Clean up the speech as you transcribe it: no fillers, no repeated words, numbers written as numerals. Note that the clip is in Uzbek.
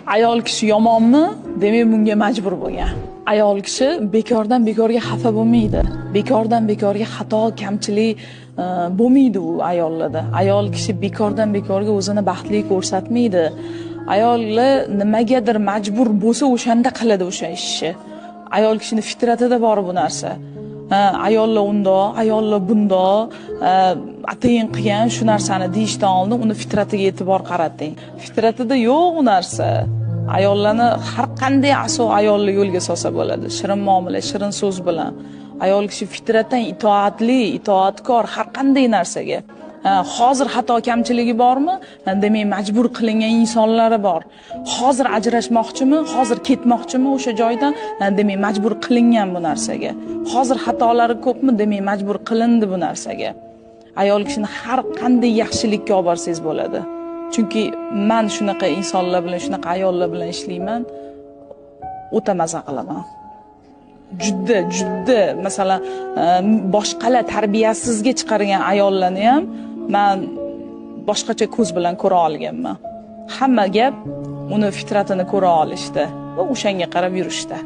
Ayol kishi yomonmi? Demak, bunga majbur bo'lgan. Ayol kishi bekordan bekorga xafa bo'lmaydi. Bekordan bekorga xato, kamchilik bo'lmaydi u ayollarda. Ayol kishi bekordan bekorga o'zini baxtli ko'rsatmaydi. Ayollar nimagadir majbur bo'lsa, o'shanda qiladi o'sha ishni. Ayol kishini fitratida bor bu narsa. Ha, ayollar undoq, ayollar bundoq, atayin qilgan shu narsani deyishdan oldin uni fitratiga e'tibor qarating. Fitratida yo'q u narsa. Ayollarni har qanday aso ayolni yo'lga solsa bo'ladi. Shirin muomala, shirin so'z bilan. Ayol kishi fitratan itoatli, itoatkor har qanday narsaga. Hozir xato kamchiligi bormi? Demak, majbur qilingan insonlari bor. Hozir ajrashmoqchimi? Hozir ketmoqchimi o'sha joydan? Demak, majbur qilingan bu narsaga. Hozir xatolari ko'pmi? Demak, majbur qilindi bu narsaga. Ayol kishini har qanday yaxshilikka olib borsangiz bo'ladi. Chunki men shunaqa insonlar bilan, shunaqa ayollar bilan ishlayman, o'ta maza qilaman. Juda, juda, masalan, boshqalar tarbiyasizga chiqargan ayollarni ham men boshqacha ko'z bilan ko'ra olganman. Hamma gap uni fitratini ko'ra olishda va o'shanga qarab yurishda.